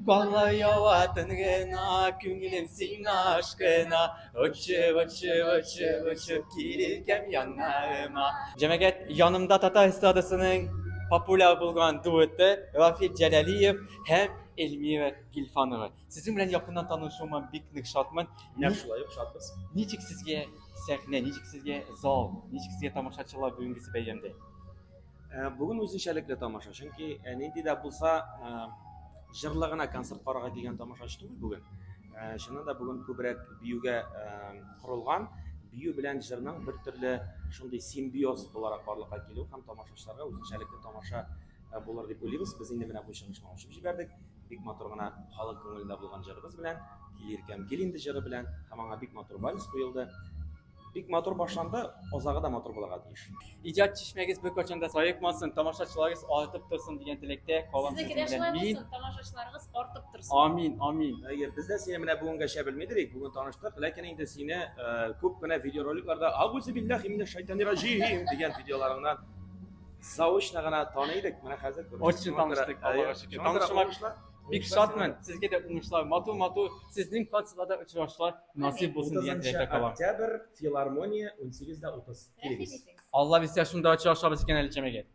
Карлар ява тын гына, күңелем сиңа ашкына. Очып, очып, очып, очып килгән яннарыма. Җәмәгать, янымда татар эстрадасының популяр булган дуэты Рафил Җәләлиев һәм Эльмира Гильфанова. Сезнең белән якыннан танышуыма бик нык шатмын. Нәкъ шулай ук шатбыз. Ничек сезгә сәхнә, ничек сезгә зал, ничек сезгә тамашачылар бүгенгесе бәйрәмдә? Э, бүген үзенчәлекле тамаша, чөнки э, нинди дә булса э, җырлы гына концерт карарга килгән тамашачы түгел бүген. Чыннан да бүген күбрәк биюгә корылган, бию белән җырның бер төрле шундый симбиоз буларак барлыкка килү һәм тамашачыларга үзенчәлекле тамаша булыр дип уйлыйбыз. Без инде менә бу чыгышны ачып җибәрдек. Бик матур гына халык күңелендә булган җырыбыз белән, Кил иркәм, кил инде җыры белән һәм аңа бик матур вальс куелды. Бик матур башланды, азагы да матур булырга тиеш. Иҗат чишмәгез беркайчан да саекмасын, тамашачыларыгыз артып торсын дигән теләктә калам Сезнеке дә сезнең шулай белән. Мин. булсын, тамашачыларыгыз артып торсын. Амин, амин. Әйе, без дә сине менә бүгенгәчә белмидер идек, бүген таныштык, ләкин инде сине э, күп кенә видеороликларда Агузу биллахи минәш шайтанир раҗим дигән видеоларыңнан заочно гына таный идек. Менә хәзер күрдек. Очно таныштык, Аллага шөкер. Танышуыма бик шатмын. Сезгә дә уңышлар, матур-матур сезнең концертларда очрашулар насыйп булсын дигән теләктә калам. Октябрь, филармония, 18:30. Рәхим Килегез. итегез. Алла бирсә, шунда очрашабыз икән әле, җәмәгать.